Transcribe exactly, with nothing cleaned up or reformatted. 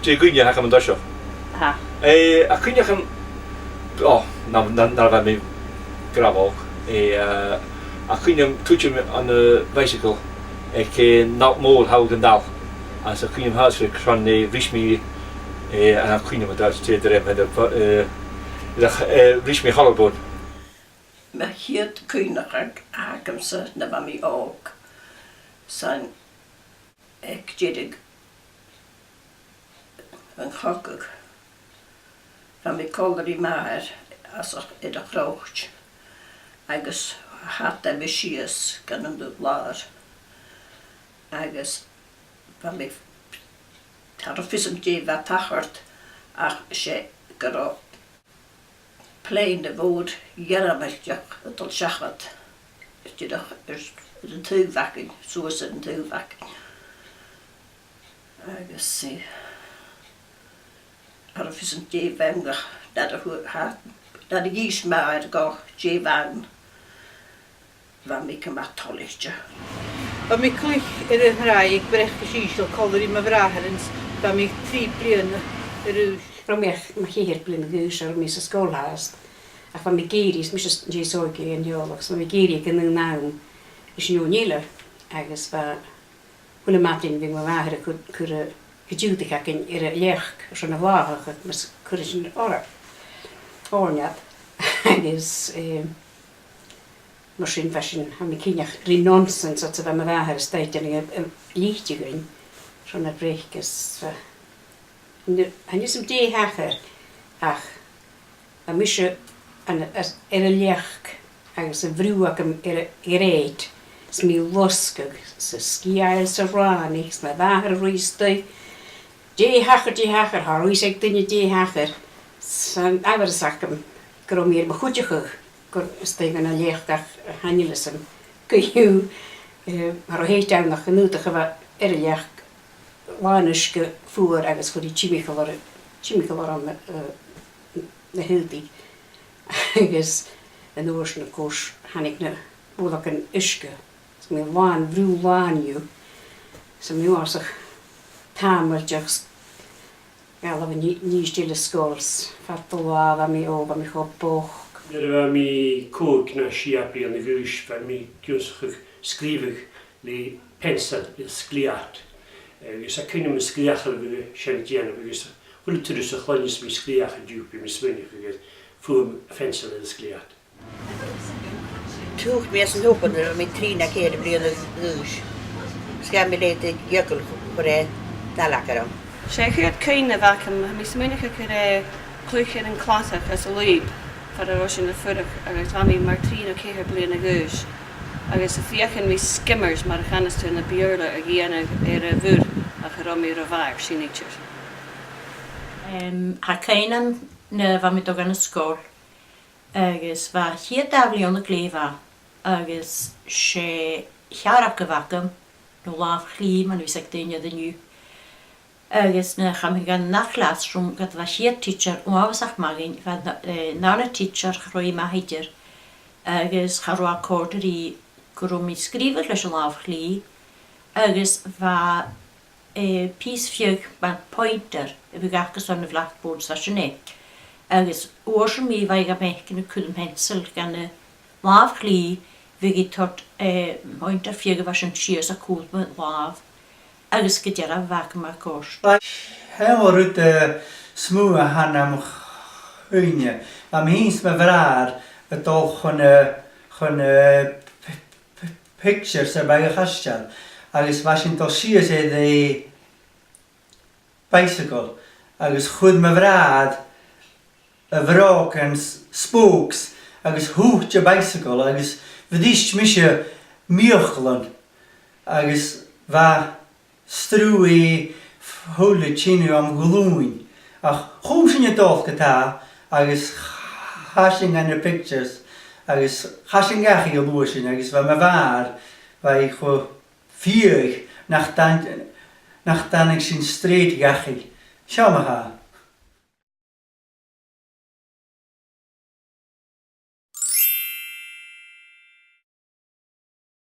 Dè a' chuimhne a th' agam an toiseach? Tha. Eh, a' chuimhne agam, o, na, na, nuair a bha mi gu math òg. Eh, eh, a' chuimhne agam tuiteam ann am bicycle aig, eh, an allt mòr thall dhan taigh. Agus a' chuimhne agam fhathast air, eh, bhris mi, eh, a' chuimhne agam an toiseach, eh, eh, bhris mi a' challabone. Mo chiad chuimhneachan a th' agamsa nuair a bha mi òg, 's ann aig deireadh an chogaidh. Bha mi còmhla ri m' athair às a', air a' chroit, agus thàinig mi sìos gun an làr, agus bha mi, cha robh fhios agam dè bha a' tachairt, ach 's e gun robh plèana mhòr Ghearmailteach a' dol seachad, dìreach air, air an taobh againn, suas air an taobh againn. Agus, eh, cha robh fhios agam dè bh' ann ach nuair a fhu-, tha, nuair a dh'innis m' athair dhomh dè bh' ann, bha mi gu math toilichte. Bha mi a' cluich air an tràigh aig bracaist ìosal còmhla ri mo bhràithrean, bha mi trì bliadhna a dh'aois. Bha mi ach mu cheithir bliadhna a dh'aois, cha robh mi san sgoil fhathast. Ach bha mi ag èirigh, is mise an tè as òige an teaghlach, so bha mi ag èirigh aig an aon àm ris an fheadhainn eile, agus bha, a h-uile madainn bhiodh mo mhàthair a' cur, cur a, a' tighinn againn air an leac airson a' bhlàthachadh, mus cuireadh sinn oirre, oirnn iad. Agus, eh, mar sin, bha sin, tha mi cinnteach, ri nonsense, so bha mo mhàthair a-staigh a' dèanamh a, a, lite dhuinn airson a' bhreacaist, bha, chan eil fhios agam dè thachair, ach bha mise an, air, air an leac agus am brù agam air a' ghrèit, is mi a' losgadh 's a' sgiathal 's a' rànaich, is mo mhàthair a' ruith a-staigh. Dè thachair, dè thachair, tha fhios aig duine dè thachair. 'S ann a bheil fhios agam gun robh mi air mo chuideachadh gu, a-staigh dhan an leac ach chan eil fhios agam co-dhiù, eh, cha robh thèid ann ach an aodach a bha air an leac làn uisge fuar agus chuir i timcheall orm, timcheall orm, eh, na h-aodaich. Agus an uair sin, of course, thàinig na buileagan uisge. 'S mi làn, bhrù làn dhiubh. 'S mi uabhasach tàmailteach, 's ghabh mi a-nì-, a-nìos dhan sgoil, 's fad an latha bha mi, o, bha mi cho bochd. Nuair a bha mi còig no sia bliadhna a dh'aois, bha mi ag ionnsachadh sgrìobhadh le peansail is sglèat. Agus tha cuimhn' agam an sgleachail a bha sin a' dèanamh, agus a h-uile turas a chluinneas mi sgleach an-diugh, bidh mi a' smaoineachadh air fuaim pheansail is sglèat. Thòisich mi anns an obair nuair a bha mi trì no ceithir bliadhna a dh'aois. 'S ghabh mi leithid de dh'eagal a chur air an t-sealg orm. 'S e a' chiad chuimhne a bh' agam, tha mi a' smaoineachadh gur e cluich air an cladach anns an lùib far an robh sinn a' fuireach agus bha mi mar trì no ceithir bliadhna a dh'aois. Agus a' feuchainn ri skimmers, mar a chanas tu na Beurla, a dhèanamh air a' mhuir ach cha robh mi ro mhath air sin idir. Em, tha cuimhn' agam nuair a bha mi a' dol dhan an sgoil, agus bha a' chiad dà bhliadhna glè mhath, agus 's e shearrag a bh' agam, no làmh-chlì, mar a bhios aig daoine an-diugh. Agus nuair a chaidh mi dhan an ath chlas rium, ged a bha a' chiad tidsear uabhasach math dhuinn, bha na, eh, an dàrna tidsear, cha robh i math idir, agus cha robh e a' còrdadh rithe gun robh mi a' sgrìobhadh leis an làmh-chlì, agus bha eh, pìos fiodh mar pointer a bhiodh aca airson a' bhlackboard 's bha sin e. Agus uair sam bith bhiodh e gam fhaicinn a' cur am peansail dhan an làmh-chlì, bhiodh i a' toirt, eh, pointer fiodh a bha sin sìos a' cùl mo làmh, agus gu dearbh bha e gam còrdadh. Tha aon rud, eh, as motha a th' ann nam chuimhne. Bha mi fhìn 's mo bhràthair a' dol chun, eh, chun, eh, p-, p-, pictures air Baile a' Chaisteil, agus bha sinn a' dol sìos air, eh, bicycle, agus chuir mo bhràthair a bhrògan s-, spokes, agus thuit am bicycle, agus bhris mise m' fhiaclan, agus bha sruth a h-uile tìneadh nam ghlùin. Ach chùm sinn a' dol co-dhiù, agus chaidh sinn dha na pictures, agus chaidh sinn dhachaigh an uair sin, agus bha mo mhàthair, bha i cho fiadhaich nach d' fhan-, nach d' fhanadh sinn straight dhachaigh. Seo ma-thà.